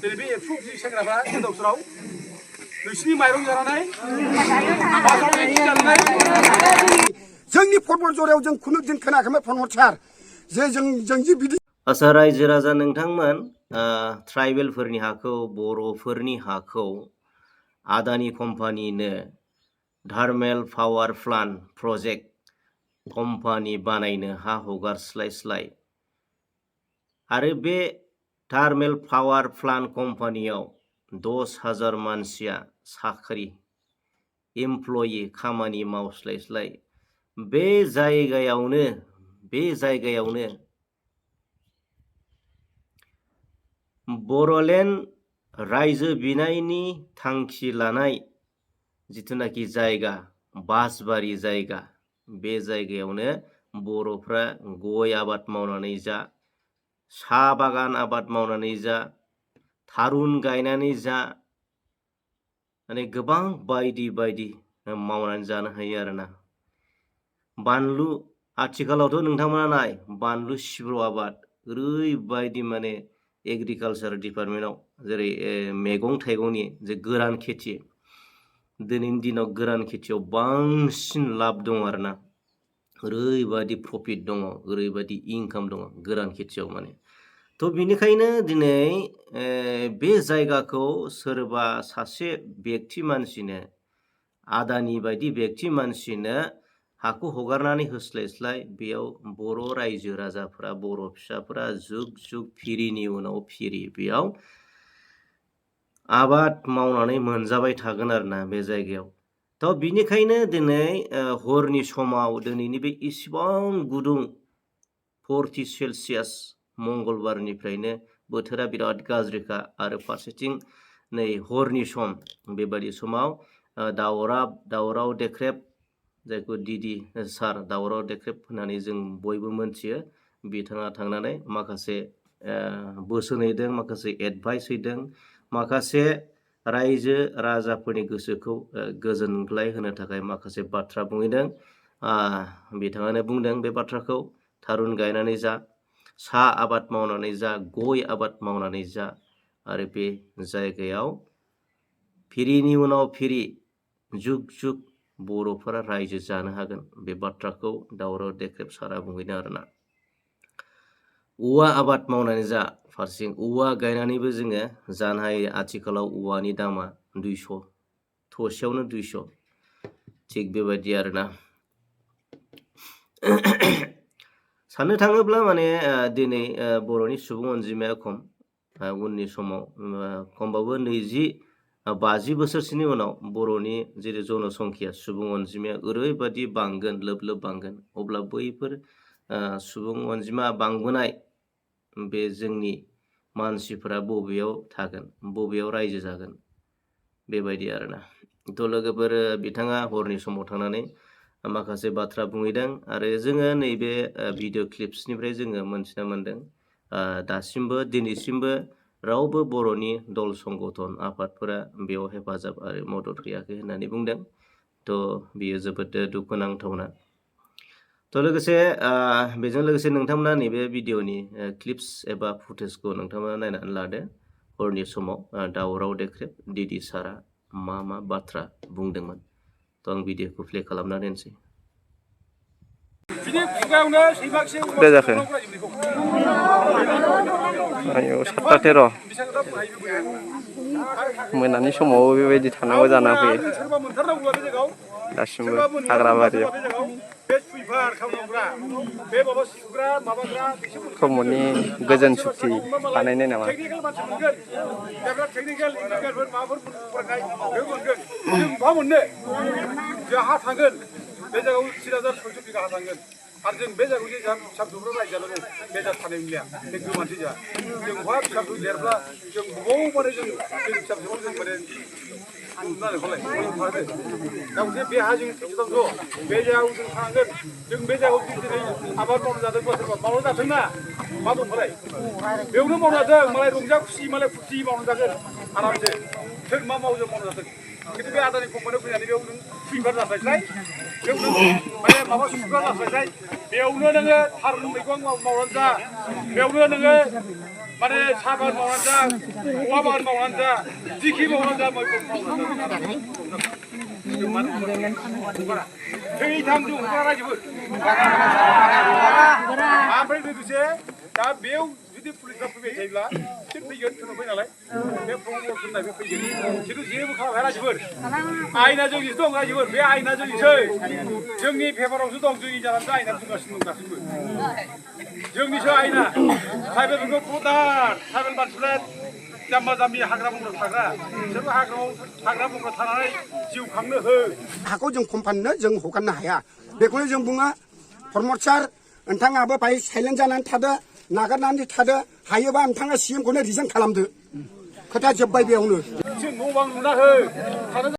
दिनै बे एबसु सेंग्राफ्रा हिनजावफोराव नोंसिनि माइरं जानानै जोंनि फटबल जरायाव जों खुनु दिन खोनायाखैमोन फन हरसार जे जों जि बिदि आसा रायजो राजा नोंथांमोन ट्राइबेलफोरनि हाखौ बर'फोरनि हाखौ आदानि कम्पानिनो thermal power plant project company बानायनो हा हगारस्लाय आरो बे थार्मेल पावार प्लान्ट कम्पानियाव 10,000 मानसिया साख्रि एमप्लयि खामानि मावस्लायस्लाय बे जायगायावनो बर'लेण्ड रायजो बिनायनि थांखि लानाय जिथुनाखि जायगा बासबारि जायगा बे जायगायावनो बर'फ्रा गय आबाद मावनानै जा साहा बागान आबाद मावनानै जा थारुन गायनानै जा माने गोबां बायदि मावनानै जानो हायो आरोना। बानलु आथिखालावथ' नोंथांमोना नाय बानलु सिब्र आबाद ओरैबायदि माने एग्रिकालचार डिपार्टमेन्टआव जेरै मैगं थाइगंनि जे गोरान खेथि दिनैनि दिनाव गोरान खेथियाव बांसिन लाब दं आरोना। ओरैबायदि प्रफिट दङ ओरैबायदि इनकाम दङ गोरान खेथियाव माने थ' बिनिखायनो दिनै बे जायगाखौ सोरबा सासे व्यक्ति मानसिनो आदानि बायदि व्यक्ति मानसिनो हाखौ हगारनानै होस्लायस्लाय बेयाव बर' रायजो राजाफोरा बर' फिसाफोरा जुग फिरिनि उनाव फिरि बेयाव आबाद मावनानै मोनजाबाय थागोन आरोना बे जायगायाव। थ' बिनिखायनो दिनै हरनि समाव दिनैनि बे इसिबां गुदुं 40 सेलसियास मंगलबारनिफ्रायनो बोथोरा बिराद गाज्रिखा आरो फारसेथिं नै हरनि सम बेबायदि समाव दावराव देख्रेब जायखौ डिडि सार दावराव देख्रेब होननानै जों बयबो मोनथियो बिथाङा थांनानै माखासे बोसोन हैदों माखासे एडभाइस हैदों माखासे रायजो राजाफोरनि गोसोखौ गोजोनग्लाय होनो थाखाय माखासे बाथ्रा बुंहैदों। बिथाङानो बुंदों बे बाथ्राखौ थारुन गायनानै जा साहा आबाद मावनानै जा गय आबाद मावनानै जा आरो बे जायगायाव फिरिनि उनाव फिरि जुग बर'फोरा रायजो जानो हागोन बे बाथ्राखौ दावराव देख्रेब सारा बुंहैदों आरोना। औवा आबाद मावनानै जा फारसेथिं औवा गायनानैबो जोङो जानो हायो। आथिखालाव औवानि दामा 200 थसेयावनो 200 थिग बेबायदि आरोना। साननो थाङोब्ला माने दिनै बर'नि सुबुं अनजिमाया खम उननि समाव खमबाबो 50 बोसोरसोनि उनाव बर'नि जेरै जनसंख्या सुबुं अनजिमाया ओरैबायदि बांगोन लोब बांगोन अब्ला बैफोर सुबुं अनजिमा बांबोनाय बे जोंनि मानसिफोरा बबेयाव थागोन बबेयाव रायजो जागोन बेबायदि आरोना। थ' लोगोफोर बिथाङा हरनि समाव थांनानै माखासे बाथ्रा बुंहैदों आरो जोङो नैबे भिडिअ क्लिप्सनिफ्राय जोङो मोनथिना मोनदों दासिमबो दिनैसिमबो रावबो बर'नि दल संगठन आफादफोरा बेयाव हेफाजाब आरो मदद होयाखै होननानै बुंदों। थ' बियो जोबोद दुखुनांथावना। थ' लोगोसे बेजों लोगोसे नोंथांमोना नैबे भिडिअनि क्लिप्स एबा फुटेजखौ नोंथांमोना नायनानै लादो हरनि समाव दावराव देख्रेब डिडि सारा मा बाथ्रा बुंदोंमोन। थ' आं भिडिअखौ प्ले खालामना दोनसै। दे जाखो आयौ 7:13 मोनानि समाव बेबायदि थानांगौ जाना फैयो दासिमबो हाग्राबारियाव प्रमदनि गोजोन सुक्ति बानायनाय नामा बे जायगायाव 30,000 बिगा हा थांगोन आरो जों बे जायगायाव जे फिसा फिसौफ्रा रायजो जानो बे जा थानाय गैया बे गोमानसै जा जों बहा फिसा फिसौ देरब्ला जों बबाव माने जों फिसा फिसौखौ जों माने उन्दुनानैखौलाय दा बे हा जों 30,000 बे जायगायाव जों थानांगोन जों बे जायगायाव दिनै आबाद मावनो जादों बोसोरबा मावनो जाथोंना मा दंफालाय बेयावनो मावनो जादों मालाय रंजा खुसि मालाय फुर्ति मावनो जागोन आरामसे सोर मा मावो जों मावनो जाथों खिन्थु बे आदानि कम्पानियाव फैनानै बेयाव नों सुइपार जास्लायस्लाय बेयाव नों माने माबा सुग्रा जास्लायस्लाय बेयावनो नोङो थारुन मैगं मावनानै जा बेयावनो नोङो माने साहा बागान मावनानै जा औवा बागान मावनानै जा जिखि मावनानै जा मैगं मावनानै जा थैथाम जों हगारा रायजोफोर ओमफ्राय लोगोसे दा बेयाव जुदि पुलिसफ्रा फैबाय थायोब्ला बिसोर फैगोन खोनाबाय नालाय बे प्रमोसन होननाय बे फैगोन खिन्थु जेबो खालामनो हाया रायजोफोर आयेना जोंनिसो दं रायजोफोर बे आयेना जोंनिसै जोंनि पेपारावसो दं जोंनि जानानैसो आयेना बुंगासिनो दं दासिमबो जोंनिसो आयेना ट्राइबेलफोरखौ प्रदार ट्राइबेल मानसिफ्रा जाम्बा जाम्बि हाग्रा बंग्रा थाग्रा बिसोरबो हाग्रा बंग्रा थानानै जिउ खांनो हो हाखौ जों कम्पानिनो जों हगारनो हाया बेखौनो जों बुङो प्रमद सार नोंथाङाबो बाहाय साइलेन्ट जानानै थादो नागारनानै थादो हायोबा नोंथाङा CM खौनो रिजाइन खालामदो खोथा जोब्बाय बेयावनो न' बां लुना हो